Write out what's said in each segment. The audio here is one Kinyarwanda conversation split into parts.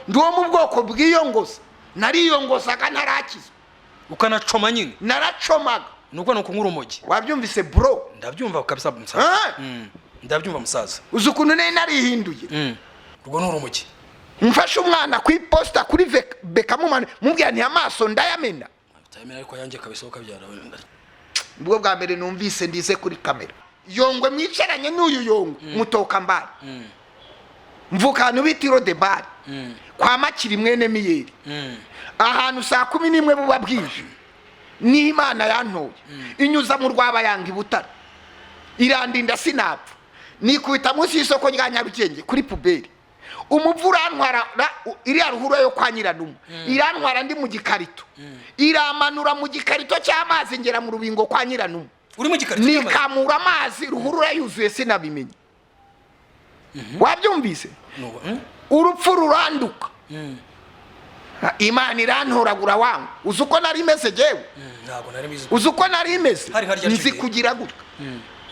Ndi uwo mu bwoko bwiyongoza, nariyongozaga ntarakizwa. Ukanacoma nyine? Naracomaga. Nuko ni ukunywa urumogi. Wabyumvise, bro? Ndabyumva kabisa, musaza. Ah! Ndabyumva, musaza. Uzi ukuntu nari narihinduye? Urwo ni urumogi. Mfashe umwana ku iposita kuri bekamumane, mubwira nti amaso ndayamena. Utayamena ariko yanjye kabisa, ukabyara. Nibwo bwa mbere numvise ndize kuri kamera. Yongwe mwicaranye n'uyu Yongwe mutoka mbari, mvuka ahantu bita Irodebari kwa Makiri mwene Miyeri, ahantu saa 11 buba bwije. N'Imana yantoye inyuza mu Rwabayanga i Butare, irandinda sinapfa. Nikubita munsi y'isoko rya Nyarugenge kuri poubelle, umuvu urantwara iriya ruhurura yo kwa Nyiranuma, irantwara ndi mu gikarito, iramanura mu gikarito cy'amazi, ngera mu rubingo kwa Nyiranuma. Uri mu gikarito cy'amazi? Nikamura amazi, ruhurura yuzuye, sinabimenye. Wabyumvise? Nuko, Urupfu ruranduka, Imana irantoragura wangu. Uzi uko nari meze jewe? Ntabwo nari mbizi. Uzi uko nari meze? Hari harya Nzi icyo gihe. kugira gutya,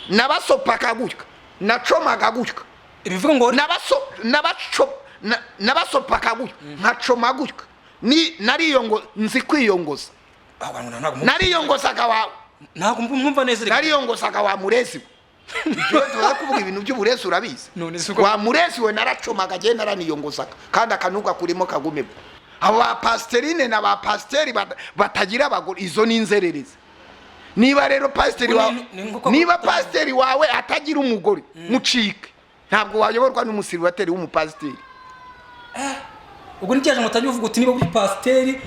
nabasopaka gutya, nacomaga gutya. Ibivuga ngo Nabasopaka gutya, nkacoma gutya. Ni nariyongo, nzi kwiyongoza. Abantu ntabwo Nariyongozaga wawe. Ntabwo mwumva neza reka. Nariyongozaga wa murezi we. Ibyo tuza kuvuga ibintu by'uburezi urabizi. None se uko- Wa murezi we, naracomaga jye, naraniyongozaga, kandi akanuga kurimo kagumemo. Abo ba pasiterine na ba pasiteri batagira abagore, izo ni inzererezi. Niba rero pasiteri Ni- wawe ni nko- niba pasiteri wawe atagira umugore, mucike. Ntabwo wayoborwa n'umusiribateri w'umupasiteri. Ubwo ntibyaje ngo utange uvuga uti niba uri pasiteri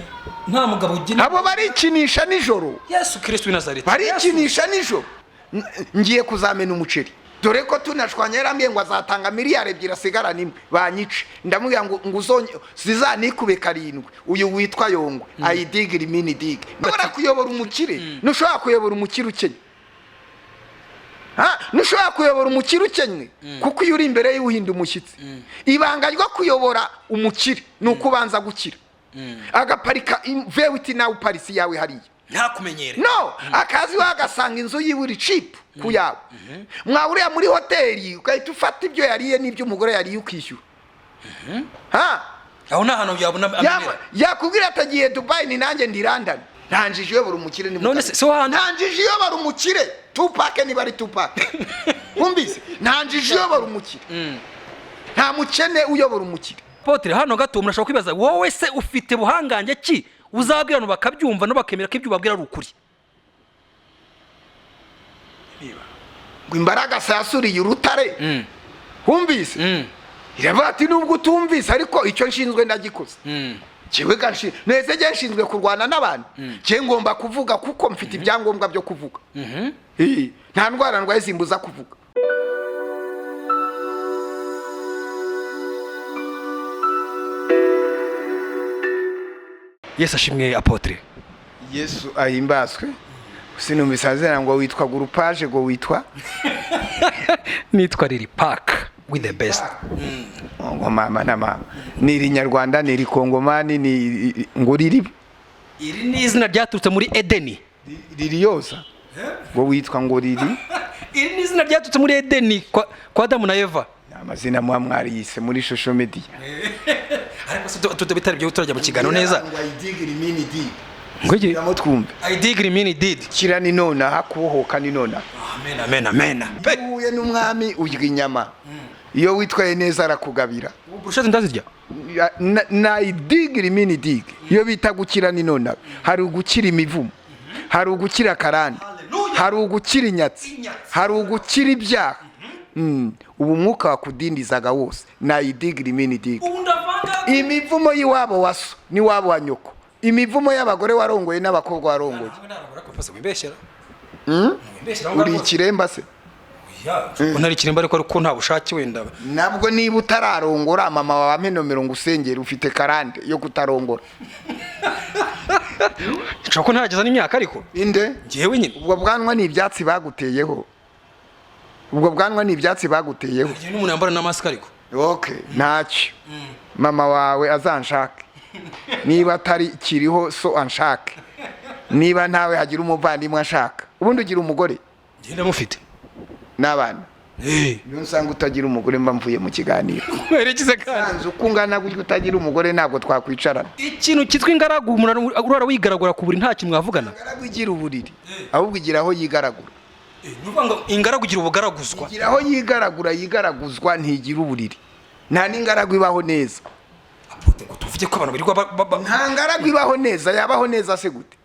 nta mugabo ugira. Abo barikinisha nijoro. Yesu Kristo w'i Nazareti. Barikinisha nijoro. Ngiye kuzamena umuceri, dore ko tunashwanya. Yarambwiye ngo azatanga miliyari 2 asigarana imwe banyice. Ndamubwira ngo zizanikube karindwi. Uyu witwa Yongwe ayidigiri mini digi. Ntushobora kuyobora umukire, ntushobora kuyobora umukire ukennye. Ha? Ntushobora kuyobora umukire ukennye, kuko iyo uri imbere y'uhinda umushyitsi. Ibanga ryo kuyobora umukire ni uko ubanza gukira, agaparika vewiti, nawe uparisi yawe hariya. Ntakumenyere. No akazi iwawe, agasanga inzu yiwe iri cheap ku yawe. Mwahuriya muri hoteli, ugahita ufata ibyo yariye n'ibyo umugore yariye, ukishyura. Ha? Aho nta hantu yabona amenera. Yakubwira atagiye Dubai, ni nanjye ndi London. Ntanjije uyobora umukire ni None se wahandi- Ntanjije uyobora umukire Tupac, niba ari Tupac. Wumvise? Ntanjije uyobora umukire, nta mukene uyobora umukire. Apôtre, hano gato umuntu ashobora kwibaza: wowe se ufite buhangange ki uzabwira abantu bakabyumva no bakemera ko ibyo ubabwira ari ukuri? Ngo imbaraga yasuriye urutare. Wumvise? Iravuga ati nubwo utumvise, ariko icyo nshinzwe ndagikoze. Jewe gashi nese je nshinzwe kurwana n'abantu? Je ngomba kuvuga kuko mfite ibyangombwa byo kuvuga. Nta ndwara ndwaye zimbuza kuvuga. Yesu ashimwe, apôtre. Yesu ahimbazwe. Sinumvise azina ngo witwa gurupaje, ngo witwa? Nitwa Lili Park with the best. Ngo mama na mama, ni irinyarwanda, ni irikongomani, ni ngo riri? Iri ni izina ryaturutse muri Edeni. Ririyoza ngo witwa ngo riri? Iri ni izina ryaturutse muri Edeni kwa Adamu na Eva. Ni amazina muba mwariyise muri social media. Ariko se bitari byo, turajya mu kiganiro neza. Ngo ayidigiri mini di. Ngo iki? Ngo twumve. I dig mini did. Kira ni nonaha, kubohoka ni nonaha. Amen, amen, amen. Iyo uhuye n'umwami urya inyama, iyo witwaye neza arakugabira. Burushete ndazirya. Nayidigiri mini digi, iyo bita gukira ni nonaha. Hari ugukira imivumo, hari ugukira karande, hari ugukira inyatsi, hari ugukira ibyaha. Ubu umwuka wakudindizaga wose, nayidigiri mini digi. Ubu ndavanga. Imivumo y'iwabo wa so n'iwabo wa nyoko, imivumo y'abagore warongoye n'abakobwa warongoye. Uri ikiremba se? Ntari ikiremba, ariko nta bushake wenda. Nabwo niba utararongora, mama wawe ampe nomero ngo usengere, ufite karande yo kutarongora. Nshobora ko ntarageza n'imyaka ariko. Inde? Ngewe nyine. Ubwo bwanwa ni ibyatsi baguteyeho, ubwo bwanwa ni ibyatsi baguteyeho. Igihe n'umuntu yambara na masike ariko. Okay, ntacyo. Mama wawe azanshake, niba atari kiriho so anshake, niba ntawe hagira umuvandimwe anshaka. Ubundi ugira umugore? Ngenda mufite. N'abana? Iyo nsanga utagira umugore mba mvuye mu kiganiro. Werekeze kandi. Nsanze uko ungana gutya utagira umugore, ntabwo twakwicarana. Ikintu cyitwa ingaragu, umuntu urara wigaragura ku buriri, nta kintu mwavugana. Ingaragu igira uburiri, ahubwo igira aho yigaragura. Ni ukuvuga ngo ingaragu igira ubugaraguzwa. Igira aho yigaragura, yigaraguzwa, ntigira uburiri. Nta n'ingaragu ibaho neza. Apôtre, ngo tuvuge ko abantu birirwa Nta ngaragu ibaho neza. Yabaho neza se gute?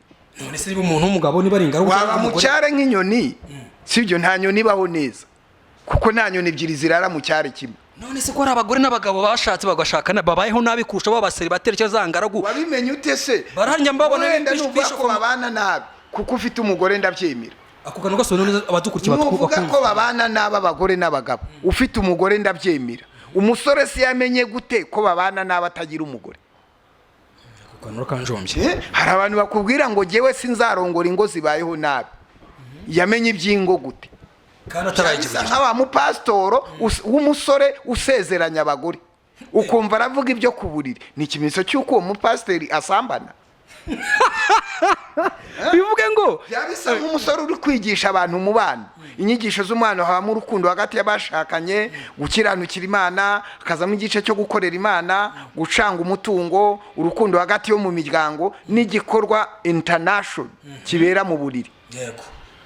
None se niba umuntu w'umugabo, niba ari ingaragu Waba cyangwa mu umugore? cyare nk'inyoni, sibyo? Nta nyoni ibaho neza, kuko nta nyoni ebyiri zirara mu cyare kimwe. None se ko hari abagore n'abagabo bashatse bagashakana babayeho nabi kurusha ba baseribateri cyangwa za ngaragu? Wabimenye ute se? Barahari, mbabona. Wenda nuvuga ko babana nabi kuko ufite umugore, ndabyemera. Ako kantu gasobanura neza abadukurikiye. Nuvuga ko bakumva. babana nabi abagore n'abagabo ufite umugore, ndabyemera. Umusore se yamenye gute ko babana nabi atagira umugore? Ako kantu urakanjombye. Hari abantu bakubwira ngo jyewe sinzarongora ingo zibayeho nabi. Yamenye iby'ingo gute? Kandi Bisa atarayigira. nka wa mupasitoro w'umusore usezeranya abagore, ukumva aravuga ibyo ku buriri. Ni ikimenyetso cy'uko uwo mupasiteri asambana. Bivuge ngo Byaba bisa nk'umusore uri kwigisha abantu umubano, inyigisho z'umubano, habamo urukundo hagati y'abashakanye, gukiranukira Imana, hakazamo igice cyo gukorera Imana, gucanga umutungo, urukundo hagati yo mu miryango, n'igikorwa international kibera mu buriri. Yego.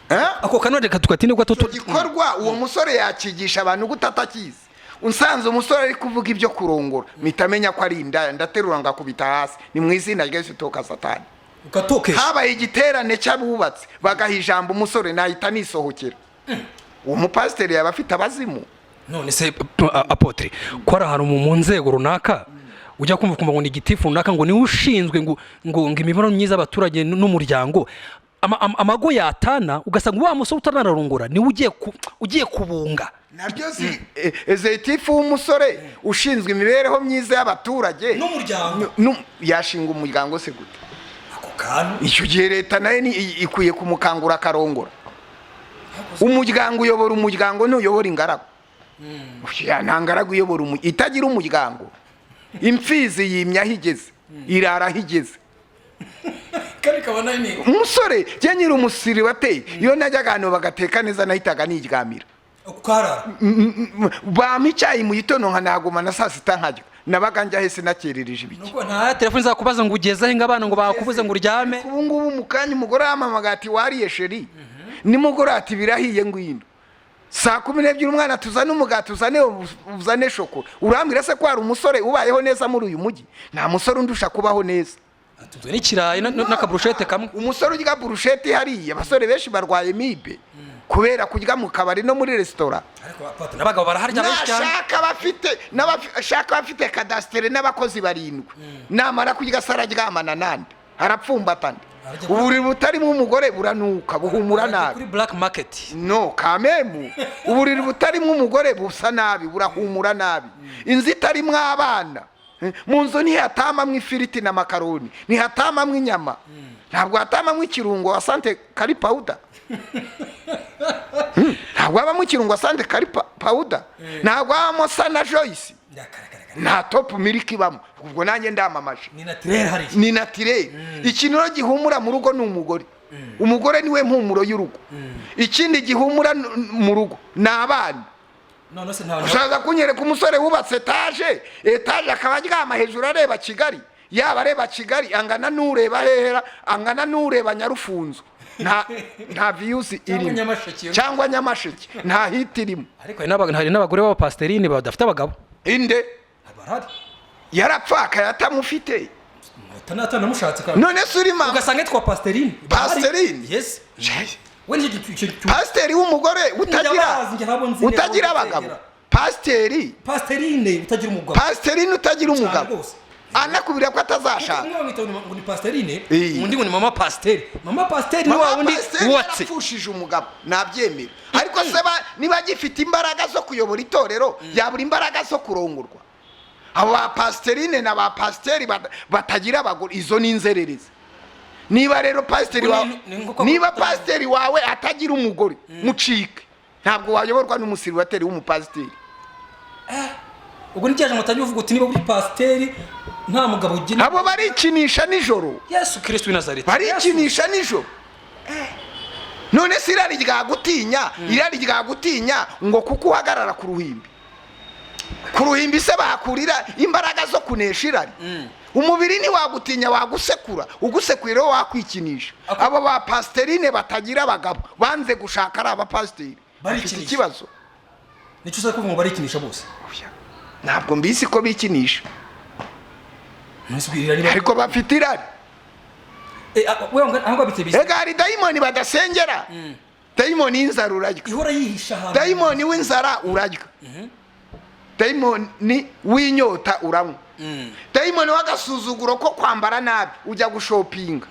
Eh? Ako kantu reka tugatinde gato. Icyo gikorwa uwo musore yakigisha abantu gute atakizi? Unsanze umusore ari kuvuga ibyo kurongora, mpita amenya ko ari indaya, ndaterura ngakubita hasi: "Ni mu izina rya Yesu, toka Satani." Ugatokesha. Habaye igiterane cy'abubatsi, bagaha ijambo umusore, nahita nisohokera. Uwo mupasiteri yaba afite abazimu. None se apôtre, ko ari ahantu mu nzego runaka ujya kumva ukumva ngo ni igitifu runaka, ngo niwe ushinzwe ngo imibereho myiza y'abaturage n'umuryango, amago yatana, ugasanga wa musore utanararongora niwe ugiye kubunga? Naryo si exécutif w'umusore ushinzwe imibereho myiza y'abaturage N'umuryango. Yashinga umuryango se gute? Ako kantu. Icyo gihe leta nayo ikwiye kumukangura akarongora. Umuryango uyobora umuryango, ntuyobora ingaragu. Ya, nta ngaragu uyobora itagira umuryango. Imfizi yimya aho igeze, irara aho igeze. Kandi kabona ni Umusore, jye nyiri umusiri wateye, iyo najyaga ahantu bagateka neza nahitaga niryamira. Ukarara. Bampa icyayi mu gitondo nkanahaguma na saa sita nkarya. Nabaga njya hese nakerereje ibiki? Nuko nta telefone izakubaza ngo ugeze ahe, ngo abana ngo bakubuze ngo uryame. Ubu ngubu mu kanya umugore yampamagaye ati: "Wariye chéri? Nimugoroba." Ati: "Birahiye, ngwino saa 12." Umwana tuzane umugati, uzane shokora. Urambwira se ko hari umusore ubayeho neza muri uyu mujyi? Nta musore undusha kubaho neza. Atunzwe n'ikirayi n'akaburushete kamwe. Umusore urya burusheti hariya, abasore benshi barwaye mibe kubera kurya mu kabari no muri resitora. Ariko apôtre, n'abagabo baraharya benshi cyane. Nashaka abafite, n'abashaka abafite kadasitere n'abakozi barindwi, namara kurya se araryamana nande? Arapfumbatana? Uburiri butarimo umugore buranuka, buhumura nabi. Kuri black market. No kamemu, uburiri butarimo umugore busa nabi, burahumura nabi. Inzu itarimo abana, mu nzu ntihatamamwo ifiriti na makaroni, ntihatamamwo inyama, ntabwo hatamamwo ikirungo Asante curry powder. Ntabwo habamo ikirungo Asante curry powder, ntabwo habamo Sana Joyce, nta Top Milk ibamo. Ubwo nanjye ndamamaje. Ni naturel hariya. Ni naturel. Ikintu rero gihumura mu rugo ni umugore. Umugore niwe mpumuro y'urugo. Ikindi gihumura mu rugo ni abana. None se nta Ushaka kunyereka umusore wubatse etaje, etaje akaba aryama hejuru areba Kigali? Yaba areba Kigali angana n'ureba hehera, angana n'ureba Nyarufunzo. Nta views irimo. Nyamasheke. Cyangwa Nyamasheke, nta hiti irimo. Ariko hari n'abagore b'abapasiterine badafite abagabo. Inde? Barahari. Yarapfakaye atamufite? Atanamushatse kandi. None se uri mama? Ugasanga yitwa Pasiterine. Pasiterine? Yes, we nicyo Pasiteri w'umugore utagira Ndabazi, njye ntabwo nzi neza utagira aho abagabo. nsengera. Pasiteri. Pasiterine utagira umugabo. Pasiterine utagira umugabo. Rwose. Anakubwira ko atazashaka. Umwe bamwita ngo ni Pasiterine, undi ngo ni mama pasiteri. Mama pasiteri ni Mama wa wundi pasiteri wubatse. yarapfushije umugabo, nabyemera. Ariko se niba agifite imbaraga zo kuyobora itorero, yabura imbaraga zo kurongorwa? Abo ba pasiterine na ba pasiteri batagira abagore, izo ni inzererezi. Niba rero pasiteri Ni- wawe ni nko niba pasiteri wawe atagira umugore, mucike. Ntabwo wayoborwa n'umusiribateri w'umupasiteri. Ubwo ni cyaje ngo utange uvuga uti niba uri pasiteri nta mugabo ugira. Abo barikinisha nijoro. Yesu Kristo w'i Nazareti. Barikinisha nijoro. None se irari ryagutinya, irari ryagutinya ngo kuko uhagarara ku ruhimbi? Ku ruhimbi se bahakurira imbaraga zo kunesha irari? Umubiri ntiwagutinya, wagusekura, ugusekuye rero wakwikinisha. Abo ba pasiterine batagira abagabo, banze gushaka ari abapasiteri, bafite Barikinisha. ikibazo. Nicyo ushaka kuvuga ngo barikinisha bose? Oya, ntabwo mbizi ko bikinisha. None se irari Ariko bafite irari. We ahubwo bite bisa? Ega hari dayimoni badasengera, dayimoni y'inzara urarya. Ihora yihisha ahantu. Dayimoni w'inzara urarya, dayimoni w'inyota uranywa, dayimoni w'agasuzuguro ko kwambara nabi ujya gushopinga,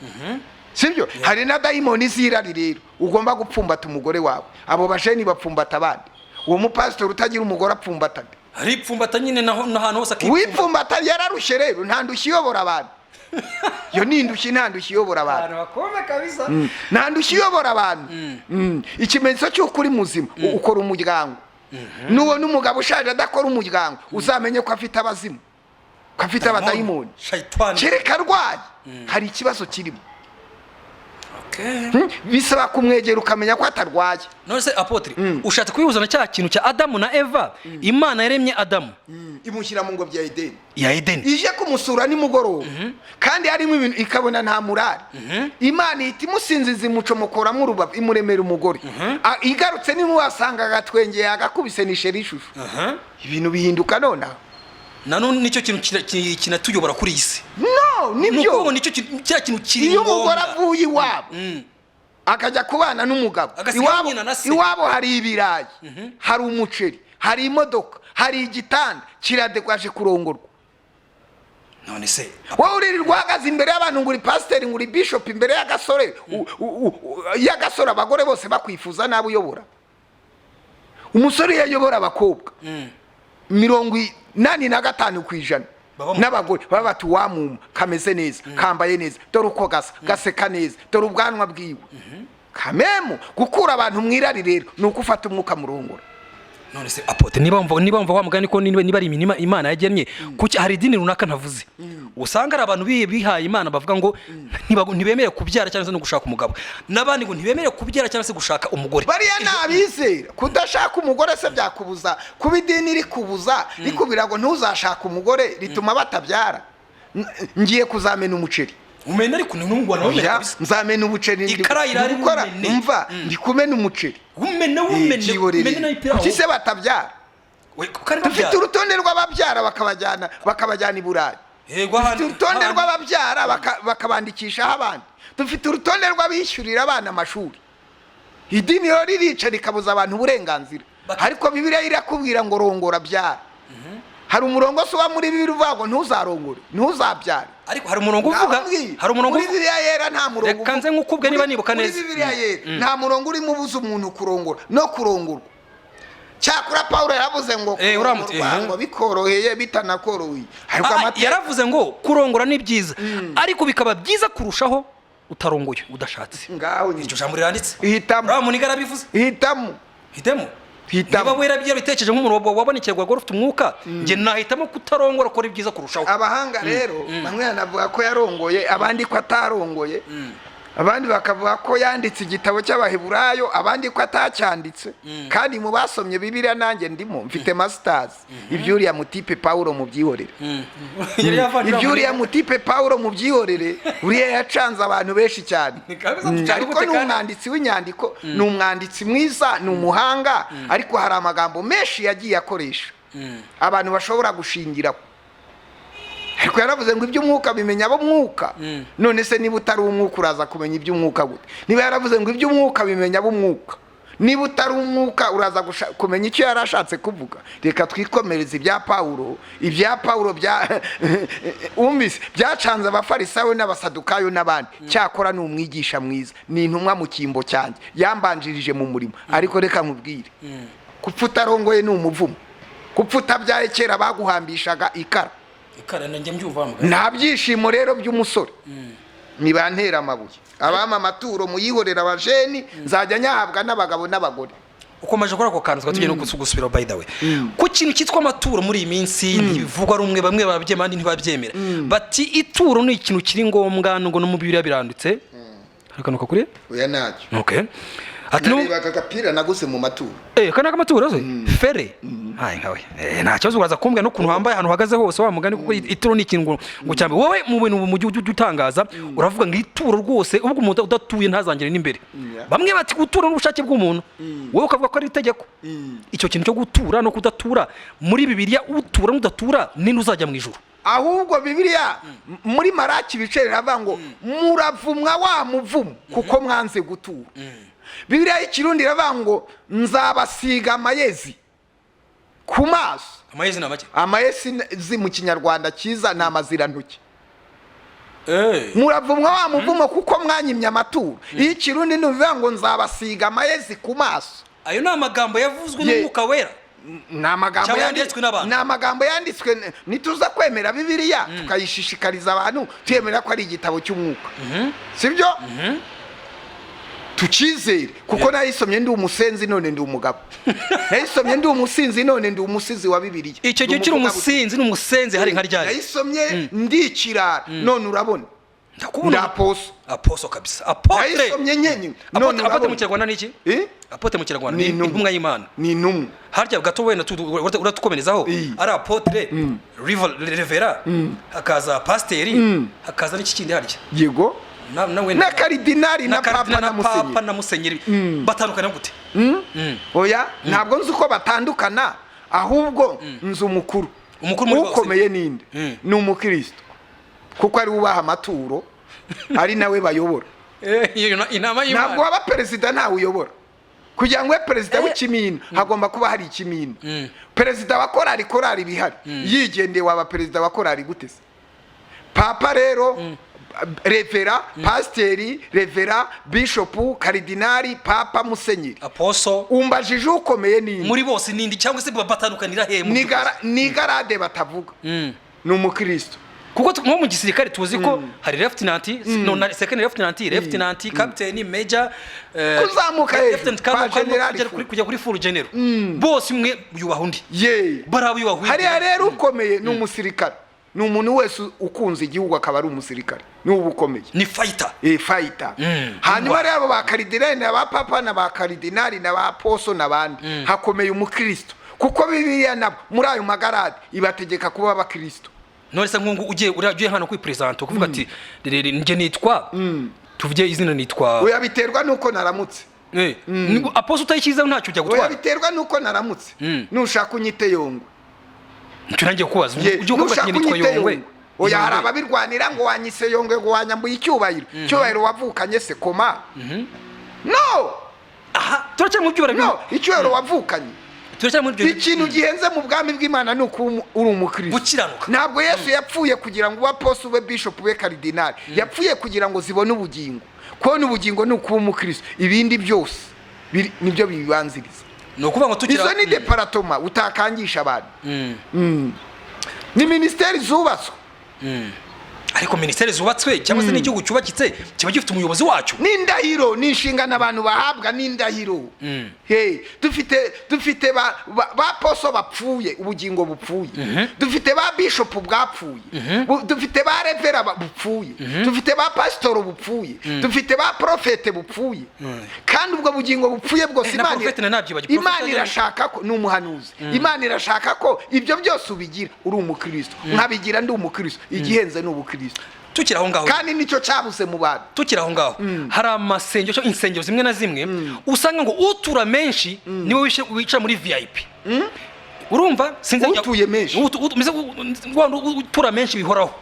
sibyo? Hari na dayimoni z'irari rero. Ugomba gupfumbata umugore wawe. Abo bajeni bapfumbata abandi. Uwo mupasitori utagira umugore apfumbata nde? Aripfumbata nyine, naho n'ahantu hose akipfumbata. Wipfumbata yararushye rero. Nta ndushyi iyobora abantu. Iyo ni indushyi, nta ndushyi iyobora abantu. Ahantu bakome kabisa. Nta ndushyi iyobora abantu. Ikimenyetso cy'uko uri muzima, ukora umuryango. Nubona umugabo ushaje adakora umuryango, uzamenye ko afite abazimu, ko afite abadayimoni. Shayitani. Kereka arwaye, hari ikibazo kirimo. Okay. Bisaba kumwegera ukamenya ko atarwaye. None se apôtre, ushatse kubihuza na cya kintu cya Adamu na Eva? Imana yaremye Adamu imushyira mu ngobyi ya Edeni. Ya Edeni. Ije kumusura nimugoroba, kandi harimo ibintu, ikabona nta murari. Imana ihita imusinziza, imucomokoramo urubavu, imuremera umugore. Igarutse nimuwasanga agatwengeye, agakubise nisheri ishusho. Ibintu bihinduka nonaha. Nanone nicyo kintu kinatuyobora kuri iyi si. No, Ni nibyo. ukuvuga ngo nicyo kintu, cya kintu kiri Iyo umugore ngombwa. avuye iwabo akajya kubana n'umugabo, Agasiga iwabo, nyina na se. iwabo hari ibirayi, hari umuceri, hari imodoka, hari igitanda kiradekwaje, kurongorwa. None se Wowe uririrwa uhagaze imbere y'abantu ngo uri pasiteri, ngo uri bishop, imbere y'agasore, y'agasore, abagore bose bakwifuza, nabi uyobora. Umusore iyo ayobora abakobwa, 85% n'abagore baba bati: "Wamuma kameze neza, kambaye neza, dore uko gasa, gaseka neza, dore ubwanwa bwiwe." Kamemu gukura abantu mu irari rero ni uko ufata umwuka murongora. None se apôtre, niba wumva wa mugani ko niba ari imirima Imana yagennye, kuki hari idini runaka ntavuze usanga ari abantu bihaye Imana bavuga ngo ntibemerewe kubyara cyangwa se no gushaka umugabo, n'abandi ngo ntibemerewe kubyara cyangwa se gushaka umugore? Bariya ni abizera. Kudashaka umugore se byakubuza kuba idini rikubuza, rikubwira ngo ntuzashake umugore, rituma batabyara? Ngiye kuzamena umuceri. Umena, ariko ni n'umugwana wumena. Oya, Kabisa. nzamena umuceri. Ikarayi irari. Ndi gukora. Wumene. Umva, ndi kumena umuceri. Umena, wumene. Byihorere. Umene nayo ipirawu. Kuki se batabyara? We, kuko ari Dufite babyara. urutonde rw'ababyara bakabajyana i Burayi. Yego, Dufite urutonde rw'ababyara bakabandikishaho abandi. Dufite urutonde rw'abishyurira abana amashuri. Idini rero ririca, rikabuza abantu uburenganzira. Ariko Bibiliya irakubwira ngo rongora, byara. Hari umurongo se uba muri Bibiliya uvuga ngo ntuzarongore, ntuzabyare? Ariko hari umurongo uvuga. Nababwiye, Hari umurongo muri uvuga. Bibiliya Yera nta murongo Reka nze nkukubwe niba nibuka Muri neza. Bibiliya Yera nta murongo urimo ubuza umuntu kurongora no kurongorwa. Cyakora Pawulo yaravuze ngo Uramutse, kurongorwa ngo bikoroheye, bitanakoroheye, ariko Yaravuze ngo kurongora ni byiza, ariko bikaba byiza kurushaho utarongoye, udashatse. Ngaho nyine. Iryo jambo riranditse. Hitamo. Uriya muniga yarabivuze. Hitamo. Hitemo. Hitamo. Niba wera yarabitekereje nk'umuntu wabonekerwa ufite umwuka, njye nahitamo kutarongora, ko ari byiza kurushaho. Abahanga rero bamwe banavuga ko yarongoye, abandi ko atarongoye, abandi bakavuga ko yanditse igitabo cy'Abaheburayo, abandi ko atacyanditse. Kandi mu basomye Bibiliya nanjye ndimo, mfite masters. Iby'uriya mutipe Pawulo mubyihorere. Yari yavanye. Iby'uriya mutipe Pawulo mubyihorere. Uriya yacanze abantu benshi cyane. Ni kabisa, ducana Ariko gute ni kandi? umwanditsi w'inyandiko, ni umwanditsi mwiza, ni umuhanga, ariko hari amagambo menshi yagiye akoresha abantu bashobora gushingiraho. Ariko yaravuze ngo iby'umwuka bimenya abo mwuka. None se niba utari umwuka, uraza kumenya iby'umwuka gute? Niba yaravuze ngo iby'umwuka bimenya ab'umwuka, niba utari umwuka, uraza kumenya icyo yari ashatse kuvuga? Reka twikomereze ibya Pawulo. Ibya Pawulo bya umvise byacanze Abafarisayo n'Abasadukayo n'abandi. Cyakora ni umwigisha mwiza, ni intumwa mu cyimbo cyanjye, yambanjirije mu murimo. Ariko reka nkubwire, gupfa utarongoye ni umuvumo. Gupfa utabyaye, kera baguhambishaga ikara. Ikara, nanjye mbyumva wa mugani. Nta byishimo rero by'umusore. Nibantera amabuye, abama amaturo muyihorera, abajeni nzajya nyahabwa n'abagabo n'abagore. Ukomeje kuri ako kantu, tukaba tugiye no gusubira, by the way, ku kintu cyitwa amaturo. Muri iyi minsi ntibivugwa rumwe, bamwe barabyemera, abandi ntibabyemera. Bati ituro ni ikintu kiri ngombwa, ngo no mu Bibiliya biranditse. Hari akantu kakuriye? Oya, ntacyo. Okay, ati Narebaga agapira naguze mu maturo. Kana k'amaturo se fere hayi nkawe, nta kibazo, uraza kumbwira n'ukuntu wambaye, ahantu uhagaze hose wa mugani, kuko ituro ni ikintu ngo cyambe wowe mu bintu mu gihugu utangaza, uravuga ngo ituro rwose ubwo umuntu udatuye ntazangere n'imbere. Bamwe bati gutura n'ubushake bw'umuntu, wowe ukavuga ko ari itegeko. Icyo kintu cyo gutura no kudatura muri Bibiliya, utura n'udatura ninde uzajya mu ijuru? Ahubwo Bibiliya muri Maraki ibice riravuga ngo muravumwa wa muvumo kuko mwanze gutura. Bibiliya y'Ikirundi iravuga ngo nzabasiga amayezi ku maso. Amayezi ni amake? Amayezi mu Kinyarwanda cyiza ni amazirantoki. Muravumwa wa muvumo kuko mwanyimye amaturo. Iyo Ikirundi ntibivuga ngo nzabasiga amayezi ku maso. Ayo ni amagambo yavuzwe n'Umwuka Wera Ni amagambo cyangwa yanditswe n'abantu? Ni amagambo yanditswe. Nituza kwemera Bibiliya, tukayishishikariza abantu, tuyemera ko ari igitabo cy'umwuka, sibyo? Tukizere, kuko nayisomye ndi umusenzi, none ndi umugabo. Nayisomye ndi umusinzi, none ndi umusizi wa Bibiliya. Icyo gihe Ndi ukiri umuvugabutumwa. umusinzi n'umusenzi hari nka ryari? Nayisomye ndi ikirara, none urabona Ndakubona. ndi aposo. Aposo kabisa, apotre. Nayisomye nkenye, none Apotre, apotre mu urabona. Kinyarwanda ni iki? Eh? Apotre mu Kinyarwanda Ni ni intumwa. intumwa y'Imana. Ni intumwa. Harya gato wenda uratukomerezaho. Ari apotre, revera, hakaza pasiteri, hakaza n'iki kindi harya? Yego. Na wenda Na karidinali na papa karidinali na na papa musenyeri. Na musenyeri batandukana gute? Oya, ntabwo nzi uko batandukana, ahubwo nzi umukuru. Umukuru muri bose. Ukomeye ninde? Ni umukristo, kuko ari we ubaha amaturo, ari nawe bayobora. Iyo inama Ntabwo y'Imana. waba perezida ntawe uyobora. Kugira ngo ube perezida w'ikimina hagomba kuba hari ikimina. Perezida wa korari, korari bihari yigendeye, waba perezida wa korari gute se? Papa rero, revera, pasiteri, revera, bishopu, karidinali, papa, musenyeri. Aposo. Umbajije ukomeye ninde? Muri bose nindi, cyangwa se batandukanira he mu Ni by'ukuri? ni garade batavuga, ni umukristo. Kuko nko mu gisirikare tuzi ko hari lieutenant, no, na second lieutenant, lieutenant, captain, major, Kuzamuka hejuru, lieutenant colonel, kwa general. kujya kuri full general. Bose umwe yubaha undi. Ye. Bariya yubaha undi. Hariya rero ukomeye ni umusirikare, ni umuntu wese ukunze igihugu akaba ari umusirikare, ni uba ukomeye. Ni fighter. Fighter. Hanyuma rero abo ba karidinali na ba papa na ba karidinali na ba poso n'abandi, hakomeye umukristo, kuko Bibiliya nabo muri ayo magarade ibategeka kuba abakristo. None se nkungu ugiye uriya ugiye hano kuri president ukuvuga ati rere njye nitwa, tuvuge izina, nitwa Oya, biterwa nuko naramutse. Aposo utayishyizeho ntacyo ujya Oya, gutwara. biterwa nuko naramutse. Nushaka unyite Yongwe. Nicyo nangiye kubaza. Ye, Ujye ukuvuga ati nushaka njye nitwa unyite Yongwe. Yongwe. Oya, hari ababirwanira ngo wanyise Yongwe, ngo wanyambuye icyubahiro. Icyubahiro wavukanye se koma? No. Aha turacyari mu byubahiro. No, icyubahiro wavukanye. Turacyari muri ibyo. Ikintu gihenze mu bwami bw'Imana ni ukuba uri umukristo. Gukiranuka. Ntabwo Yesu yapfuye kugira ngo ube aposo, ube bishop, ube karidinali. Yapfuye kugira ngo zibone ubugingo. Kubona ubugingo ni ukuba umukristo, ibindi byose nibyo bibibanziriza. Ni ukuvuga ngo tugira Izo ni département utakangisha abantu. Ni minisiteri zubatswe. Ariko minisiteri zubatswe cyangwa se n'igihugu cyubakitse kiba gifite umuyobozi wacyo. N'indahiro ni inshingano abantu bahabwa n'indahiro. Hey, dufite ba poso bapfuye, ubugingo bupfuye. Dufite ba bishopu bwapfuye. Dufite ba revera bupfuye. Dufite ba pasitoro bupfuye. Dufite ba profete bupfuye. Kandi ubwo bugingo bupfuye bwose, Na Imana profete na nabyibagiwe. Imana Profete irashaka ko ni umuhanuzi. Imana irashaka ko ibyo byose ubigira uri umukristo, nkabigira ndi umukristo. Igihenze ni ubukristo. Tukiri aho ngaho. Kandi nicyo cyabuze mu bantu. Tukiri aho ngaho, hari amasengero cyangwa insengero zimwe na zimwe usanga ngo utura menshi niwe wicara muri VIP, urumva? Sinzi. Utuye menshi. Mbese wa wundi utura menshi bihoraho,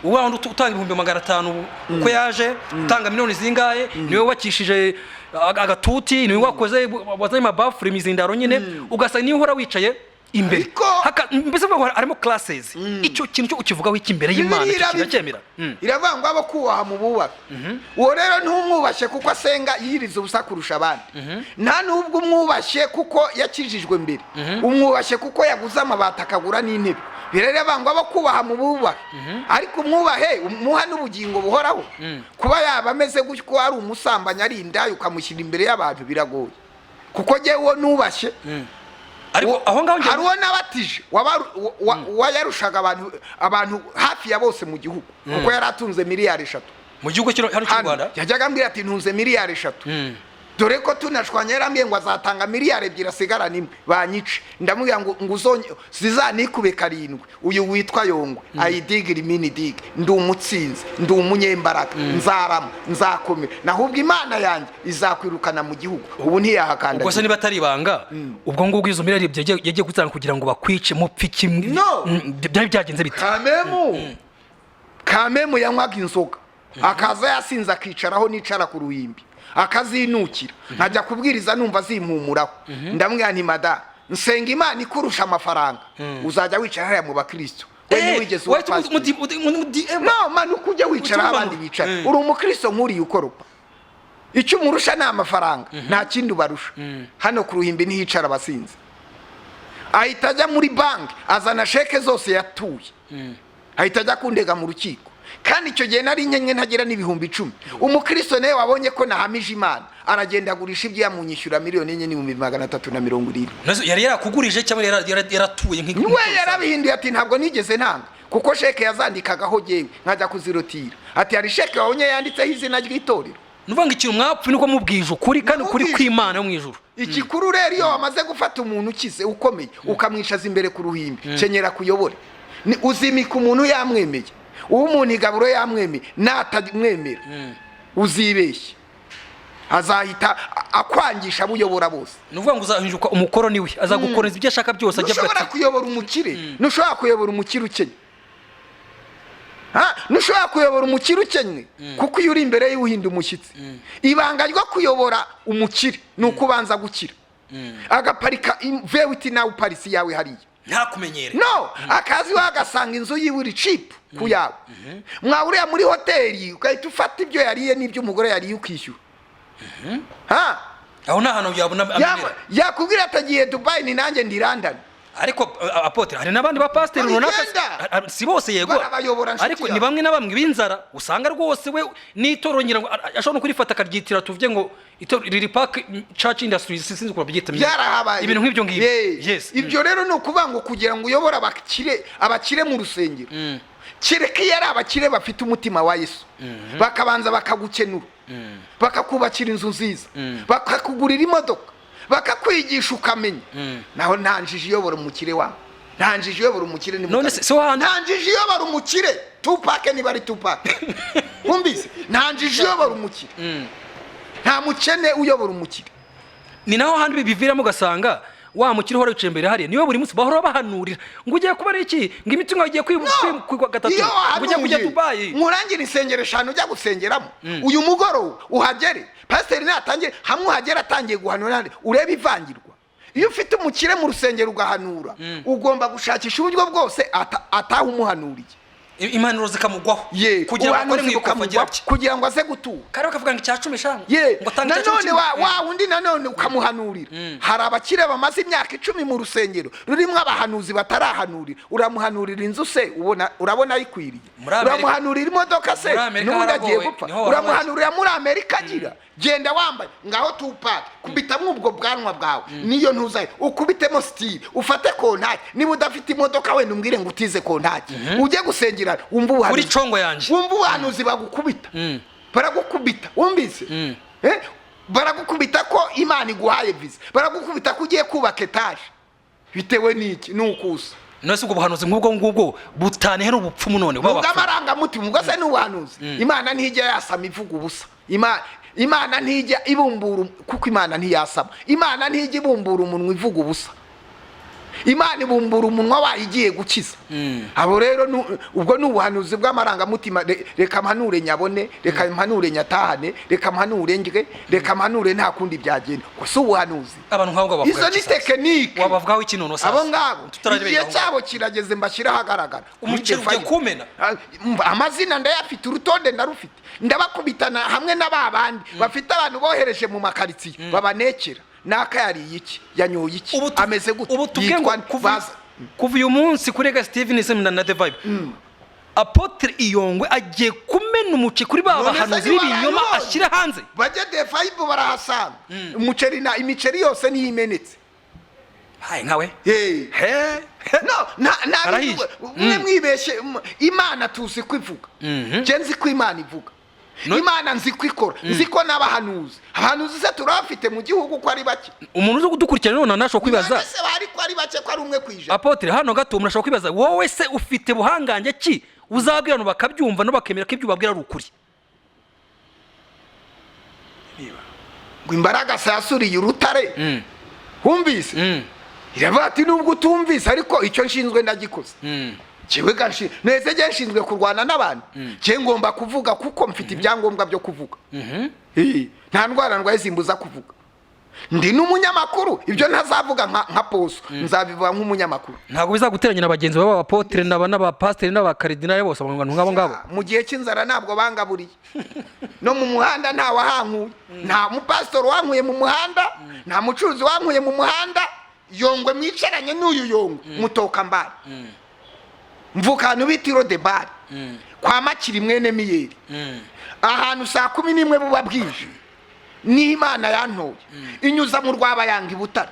wa wundi utanga 500,000 uko yaje, utanga miliyoni zingahe, niwe wubakishije agatuti, niwe wakoze, wazanye amabafure, imizindaro nyine, ugasanga niwe uhora wicaye imbere. Mbese uvuga ngo harimo classes. Icyo kintu cyo ukivugaho iki imbere y'Imana? Bibiliya Icyo kintu irabivuga. iracyemera? Iravuga ngo abo kubaha mu bubaha. Uwo rero ntumwubashye kuko asenga yiriza ubusa kurusha abandi, nta nubwo umwubashye kuko yakijijwe mbere, umwubashye kuko yaguze amabati akagura n'intebe. Biravuga ngo abo kubaha mu bubahe, ariko umwubahe umuha n'ubugingo buhoraho. Kuba yaba ameze gutyo, ari umusambanyi, ari indaya, ukamushyira imbere y'abantu biragoye, kuko njyewe uwo nubashye, Ariko aho ngaho hari uwo nabatije wayarushaga abantu hafi ya bose mu gihugu, kuko yari atunze miliyari 3. Mu gihugu hano cy'u Hano, Rwanda. Yajyaga ambwira ati: "Ntunze miliyari 3." Dore ko tunashwanya, yarambwiye ngo azatanga miliyari 2 asigarana imwe banyice. Ndamubwira ngo uzonye zizanikube karindwi. Uyu witwa Yongwe ayidigiri mini digi, ndi umutsinzi, ndi umunyembaraga, nzarama, nzakomera, naho ubwo Imana yanjye izakwirukana mu gihugu. Ubu Ubwo se ntiyahakandagira. niba atari ibanga, ubwo ngubwo izo miliyari 2 yagiye gutanga kugira ngo bakwice, mupfe kimwe? No. Byari byagenze bite? Kamemu, kamemu yanywaga inzoga, akaza yasinze, akicaraho nicara ku ruhimbi, akazinukira, nkajya kubwiriza numva zimpumuraho. Ndamubwira nti: "Mada, nsenga Imana ikurusha amafaranga, uzajya wicara hariya mu bakristo." We ntiwigeze uba pasiteri. No manuka ujye wicara aho abandi bicara. Uri umukristo nk'uriya ukoropa, icyo umurusha ni amafaranga, nta kindi ubarusha. Hano ku ruhimbi ntihicara abasinzi. Ahita ajya muri banki, azana sheke zose yatuye, ahita ajya kundega mu rukiko. Kandi icyo gihe nari nkenye, ntagira n'10,000. Umukristo nawe wabonye ko nahamije Imana, aragenda agurisha ibyo, yamunyishyura 4,370,000. Yari yarakugurije cyangwa yaratuye We yarabihinduye, ati: "Ntabwo nigeze ntanga," kuko sheke yazandikagaho jyewe nkajya kuzirotira. Ati: "Hari sheke wabonye yanditseho izina ry'itorero?" Ni ukuvuga ngo ikintu mwapfuye nuko mubwije ukuri, kandi ukuri Namubwije. kw'Imana yo mu ijuru. Igikuru rero, iyo wamaze gufata umuntu ukize ukomeye, ukamwicaza imbere ku ruhimbi, kenyera kuyobore. Uzimika umuntu yamwemeye, uwo umuntu igaburo yamwemeye. Natamwemera uzibeshye, azahita akwangisha abo uyobora bose. Ni ukuvuga ngo uzahinduka umukoroni we, azagukoreza ibyo ashaka byose, ajya avuga Ntushobora ati kuyobora umukire, ntushobora kuyobora umukire ukennye. Ntushobora kuyobora umukire ukennye, kuko iyo uri imbere ye uhinda umushyitsi. Ibanga ryo kuyobora umukire ni uko ubanza gukira, agaparika vewiti, nawe uparisi yawe hariya. Ntakumenyere. No akazi iwawe, agasanga inzu yiwe iri cheap ku yawe. Mwahuriye muri hoteli, ugahita ufata ibyo yariye n'ibyo umugore yariye, ukishyura. Ha? Aho nta hantu yabona amenera. Yakubwira atagiye Dubayi, ni nanjye ndi London. Ariko apôtre, hari n'abandi bapasiteri runaka. Babigenda. Si bose yego. Barabayobora, nshuti Ariko ni yawe. bamwe na bamwe b'inzara, usanga rwose we n'itorero ngira ngo ashobora no kurifata akaryitira, tuvuge ngo riri Park Church Industries, sinzi uko babyita. Byarahabaye. Ibintu nk'ibyo ngibyo. Yeah. Ibyo rero ni ukuvuga ngo kugira ngo uyobore abakire, abakire mu rusengero, kereka iyo ari abakire bafite umutima wa Yesu, bakabanza bakagukenura, bakakubakira inzu nziza, bakakugurira imodoka, bakakwigisha ukamenya. Naho nta njiji iyobora umukire wawe, nta njiji iyobora umukire ni None mutari. se wahandi- Nta njiji iyobora umukire. Tupac, niba ari Tupac, wumvise? Nta njiji iyobora umukire, nta mukene uyobora umukire. Ni naho handi biviramo, ugasanga wa mukire uhora wicaye imbere hariya, niwe buri munsi bahora bahanurira ngo ugiye kuba ari iki, ngo imitungo igiye kwigwa gatatu, Iyo ngo ugiye kujya wahanuye, Dubayi. nkurangire insengero eshanu ujya gusengeramo uyu mugoroba, uhagere pasiteri natangire hamwe, uhagere atangiye guhanura, ahandi urebe ivangirwa. Iyo ufite umukire mu rusengero ugahanura, ugomba gushakisha uburyo bwose ataha umuhanuriye. Impanuro zikamugwaho Ye, kugira ngo akore mu ubuhanuzi ikofa agira bukamugwaho atya. Kugira ngo aze gutura. Kare bakavuga ngo icya cumi eshanu, Ye, ngo tanga icya cumi nanone wa, kimwe. wa wundi nanone ukamuhanurira. Hari abakire bamaze imyaka 10 mu rusengero rurimo abahanuzi batarahanurira. Uramuhanurira inzu se ubona, urabona ayikwiriye? Muri Amerika- Uramuhanurira imodoka se Muri Amerika n'ubundi agiye haragowe, gupfa? niho wabaye. Uramuhanurira muri Amerika agira genda wambaye ngaho Tupac, kubitamwo ubwo bwanwa bwawe, niyo ntuzayo ukubitemo style, ufate kontaki. Niba udafite imodoka, wenda umbwire ngo utize kontaki, ujye gusengera, wumve Kuri ubuhanuzi. congo yanjye. Wumva ubuhanuzi bagukubita, baragukubita, wumvise? Eh? Baragukubita ko Imana iguhaye visa, baragukubita ko ugiye kubaka etaje. Bitewe n'iki? Ni ukusa. None se ubwo buhanuzi nk'ubwo ngubwo butanihe n'ubupfumu none bw'abapfumu? Ubw'amarangamutima ubwo se ni ubuhanuzi? Imana ntijya yasama ivuga ubusa. Imana ntijya ibumbura, kuko Imana ntiyasama. Imana ntijya ibumbura umunwa ivuga ubusa. Imana ibumbura umunwa wayo igiye gukiza. Abo rero ubwo ni ubuhanuzi bw'amarangamutima. Reka mpanure nyabone, reka mpanure nyatahane, reka mpanure ndye, reka mpanure, nta kundi byagenda. Ubwo si ubuhanuzi. Abantu nk'abo bavuga Izo ni iki sasa? tekinike. Wabavugaho iki none sasa? Abo ngabo Tutararebera igihe aho ngaho. cyabo kirageze, mbashyira ahagaragara. Umuceri ugiye kumena. Ah, umva, amazina ndayafite, urutonde ndarufite. Ndabakubitana hamwe na ba bandi bafite abantu bohereje mu makaritsiye babanekera: naka yariye iki, yanyoye iki, ameze gute, Ubu tuvuge ngo yitwa nde? Kuva uyu munsi kuri Ega Steven Sem na The Vibe, Apôtre Iyongwe agiye kumena umuceri kuri ba None se bahanuzi niba b'ibinyoma, barabibonye? ashyire hanze. Bajye The Vibe barahasanga umuceri, na imiceri yose niyo imenetse. Haye nkawe. Hey. He. No, na Arahiye. mwe mwibeshye. Imana tuzi ko ivuga. Nje nzi ko Imana ivuga. Imana nzi ko ikora, nzi ko n'abahanuzi, abahanuzi se turabafite mu gihugu ko ari bake? Umuntu uzi kudukurikirana none ntashobora kwibaza. None se bari ko ari bake, ko ari 1%? Apôtre, hano gato umuntu ashobora kwibaza: wowe se ufite buhangange ki uzabwira abantu bakabyumva no bakemera ko ibyo ubabwira ari ukuri? Ngo imbaraga yasuriye urutare, wumvise? Iravuga ati: "Nubwo utumvise, ariko icyo nshinzwe ndagikoze." Jewe ganshi nese je nshinzwe kurwana n'abantu? Je ngomba kuvuga kuko mfite ibyangombwa byo kuvuga. Nta ndwara ndwaye zimbuza kuvuga. Ndi n'umunyamakuru. Ibyo ntazavuga nka poso, nzabivuga nk'umunyamakuru. Ntabwo bizaguteranya na bagenzi bawe b'abapotere n'abapasiteri n'abakaridinali bose, abantu nk'abo ngabo? Mu gihe cy'inzara ntabwo bangaburiye. No mu muhanda nta wahankuye, nta mupasitori wankuye mu muhanda, nta mucuruzi wankuye mu muhanda. Yongwe mwicaranye n'uyu Yongwe mutoka mbari, mvuka ahantu bita iro de bare kwa Makiri mwene Miyeri, ahantu saa 11 buba bwije. N'Imana yantoye inyuza mu Rwabayanga i Butare,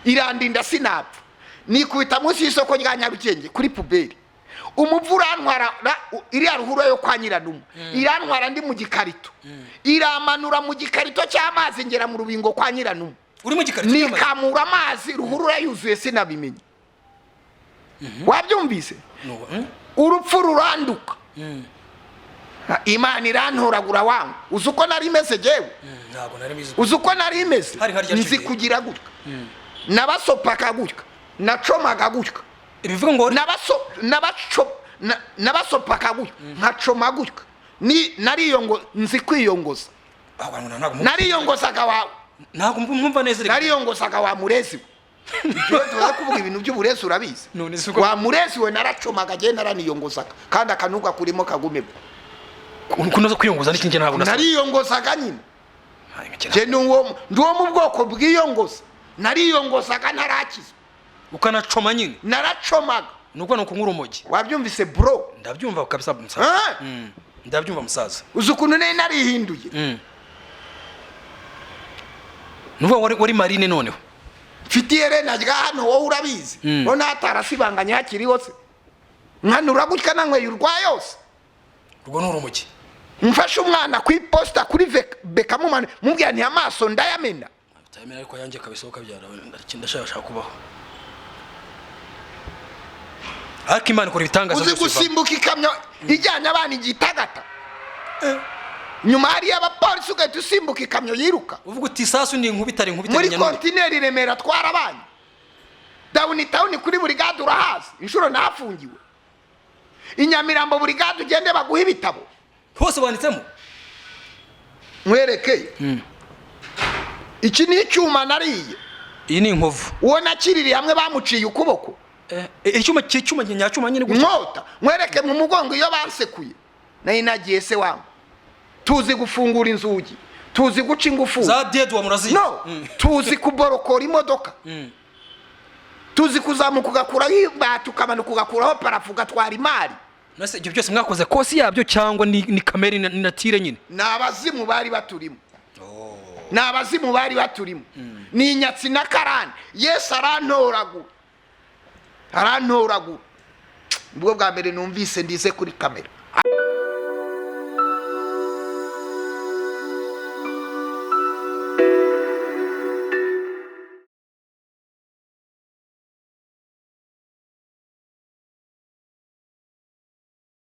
irandinda sinapfa. Nikubita munsi y'isoko rya Nyarugenge kuri poubelle, umuvu urantwara, iriya ruhurura yo kwa Nyiranuma irantwara, ndi mu gikarito, iramanura mu gikarito cy'amazi, ngera mu rubingo kwa Nyiranuma. Uri mu gikarito cy'amazi? Nikamura amazi, ruhurura yuzuye, sinabimenye. Wabyumvise? Urupfu ruranduka, Imana irantoragura. Wangu, uzi uko nari meze jewe? Ntabwo nari mbizi. Uzi uko nari meze? Hari harya Nzi kigiye. kugira gutya, nabasopaka gutya, nacomaga gutya. Ibivuga ngo Nabasopaka gutya, nkacoma gutya. Ni nariyongo, nzi kwiyongoza. Ah, abantu ntabwo Nariyongozaga wawe. Ntabwo mwumva neza reka. Nariyongozaga wa murezi we. Ibyo tuza kuvuga ibintu by'uburezi urabizi. None se uko- Wa murezi we, naracomaga jye, naraniyongozaga, kandi akanuga kurimo kagumemo. Kunoza kwiyongoza n'iki? Njye ntabwo nasa. Nariyongozaga nyine. Jye ndi uwo mu bwoko bwiyongoza. Nariyongozaga ntarakizwa. Ukanacoma nyine? Naracomaga. Nuko ni ukunywa urumogi. Wabyumvise, bro? Ndabyumva kabisa, musaza. Ah! Ndabyumva, musaza. Uzi ukuntu nari narihinduye? Nuvuga wari marine noneho? Mfite iherena rya hano, wowe urabizi. Wowe ntatarasibanganye hakiriho se? Nkanura gutya nanyweye urwa yose. Urwo ni urumogi. Mfashe umwana ku iposita kuri bekamumane, mubwira nti: "Amaso ndayamena." Utayamena ariko yanjye kabisa, ukabyara. Ndashaka kubaho, ariko Imana ikora ibitangaza. Uzi Byose bivamo. gusimbuka ikamyo ijyanye abana igitagata, nyuma hariyo abapolisi, ugahita usimbuka ikamyo yiruka? Uvuga uti: "Isasu ni inkubitare, inkubitare Muri nyanure." Kontineri i Remera twarabanye, Downtown kuri burigade urahazi, inshuro nahafungiwe. I Nyamirambo burigade, ugende baguhe ibitabo. Hose wanditsemo. Nkwereke, iki ni icyuma nariye. Iyi ni inkovu. Uwo nakiririye hamwe bamuciye ukuboko. Icyuma, cyuma nyacyuma nyine gutya. Inkota, nkwereke mu mugongo iyo bansekuye. Nari nagiye se wangu. Tuzi gufungura inzugi, tuzi guca ingufuri. Za deduwa murazizi? No, tuzi kuborokora imodoka, tuzi kuzamuka ugakuraho ibati, ukamanuka ugakuraho plafond, ugatwara imari. Nase ibyo byose mwakoze kosi yabyo, cyangwa ni kamere, ni nature nyine? Ni abazimu bari baturimo, ni abazimu bari baturimo, ni inyatsi na karani. Yesu arantoragura, arantoragura. Nibwo bwa mbere numvise ndize kuri kamera.